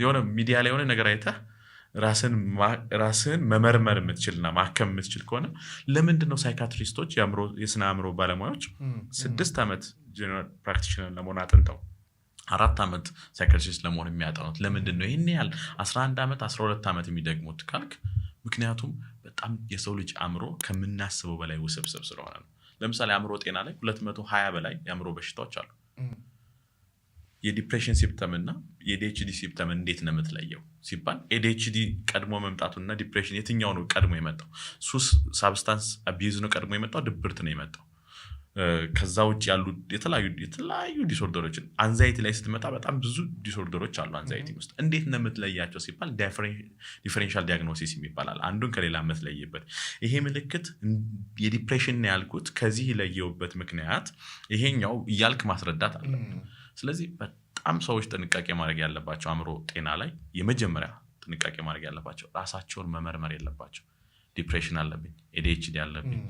የሆነ ሚዲያ ላይ የሆነ ነገር አይተህ ራስህን መመርመር የምትችልና ማከም የምትችል ከሆነ ለምንድን ነው psychiatrist ኦች፣ የስነ አእምሮ ባለሙያዎች 6 ዓመት general practitioner ለመሆን አጥንተው 4 ዓመት psychiatrist ለመሆን የሚያጠኑት? ለምንድን ነው ይህን ያህል 11 ዓመት፣ 12 ዓመት የሚደግሙት ካልክ ምክንያቱም በጣም የሰው ልጅ አእምሮ ከምናስበው በላይ ውስብስብ ስለሆነ ነው። ለምሳሌ አእምሮ ጤና ላይ 220 በላይ የአእምሮ በሽታዎች አሉ። የ depression symptom እና የ ADHD symptom እንዴት ነው የምትለየው ሲባል ADHD ቀድሞ መምጣቱና depression የትኛው ነው ቀድሞ የመጣው? ሱስ substance abuse ነው ቀድሞ የመጣው? ድብርት ነው የመጣው? ከዛ ውጭ ያሉ የተለያዩ disorder ኦችን anxiety ላይ ስትመጣ በጣም ብዙ disorder ኦች አሉ። Anxiety ውስጥ እንዴት ነው የምትለያቸው ሲባል differential diagnosis ይባላል። አንዱን ከሌላ የምትለይበት፣ ይሄ ምልክት የ depression ነው ያልኩት ከዚህ የለየሁበት ምክንያት ይሄኛው እያልክ ማስረዳት አለ። ስለዚህ በጣም ሰዎች ጥንቃቄ ማድረግ ያለባቸው፣ አእምሮ ጤና ላይ የመጀመሪያ ጥንቃቄ ማድረግ ያለባቸው ራሳቸውን መመርመር የለባቸው። Depression አለብኝ፣ ADHD አለብኝ።